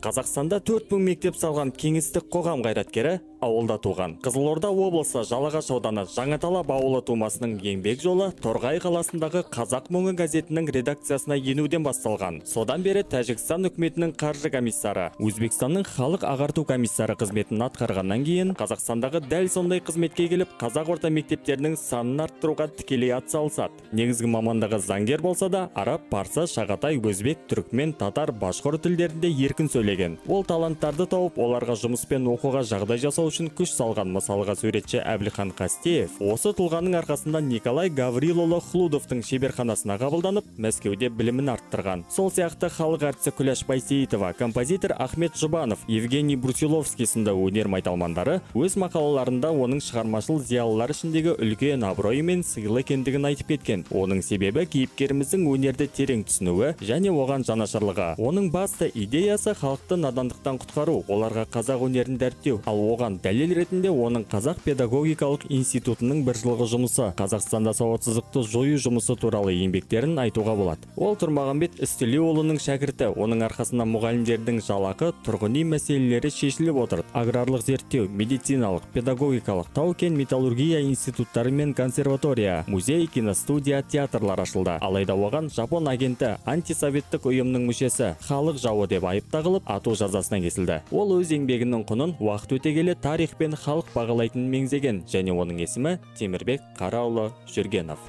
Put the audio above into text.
Қазақстанда 4000 мектеп салған кеңестік қоғам қайраткері ауылда туған. Қызылорда облысы Жалағаш ауданы Жаңаталап ауылы тумасының еңбек жолы Торғай қаласындағы Қазақ мұңы газетінің редакциясына енуден басталған. Содан бері Тәжікстан үкіметінің қаржы комиссары, Өзбекстанның халық ағарту комиссары қызметін атқарғаннан кейін Қазақстандағы дәл сондай қызметке келіп, қазақ орта мектептерінің санын арттыруға тікелей атсалысады. Негізгі мамандығы заңгер болса да, араб, парсы, шағатай, өзбек, түркмен, татар, башқұрт тілдерінде еркін сөйлеген. Ол таланттарды тауып, оларға жұмыс пен оқуға жағдай жасау үшін күш салған. Мысалға, суретші Әбілхан Қастеев осы тұлғаның арқасында Николай Гаврилұлы Хлудовтың шеберханасына қабылданып, Мәскеуде білімін арттырған. Сол сияқты халық әртісі Күләш Байсейітова, композитор Ахмет Жұбанов, Евгений Брусиловский сынды өнер майталмандары өз мақалаларында оның шығармашыл зиялылар ішіндегі үлкен абыройы мен сыйлы екендігін айтып кеткен. Оның себебі кейіпкеріміздің өнерді терең түсінуі және оған жанашырлығы. Оның басты идеясы халықты надандықтан құтқару, оларға қазақ өнерін дәріптеу, ал оған дәлел ретінде оның Қазақ педагогикалық институтының бір жылғы жұмысы, Қазақстанда сауатсыздықты жою жұмысы туралы еңбектерін айтуға болады. Ол Тұрмағамбет Ізтілеуұлының шәкірті, оның арқасында мұғалімдердің жалақы, тұрғын үй мәселелері шешіліп отырды. Аграрлық зерттеу, медициналық, педагогикалық, тау-кен металлургия институттары мен консерватория, музей, киностудия, театрлар ашылды. Алайда оған жапон агенті, антисоветтік ұйымның мүшесі, халық жауы деп айып тағылып, ату жазасына кесілді. Ол өз еңбегінің құнын уақыт өте келе тарих пен халық бағалайтынын меңзеген және оның есімі Темірбек Қараұлы Жүргенов.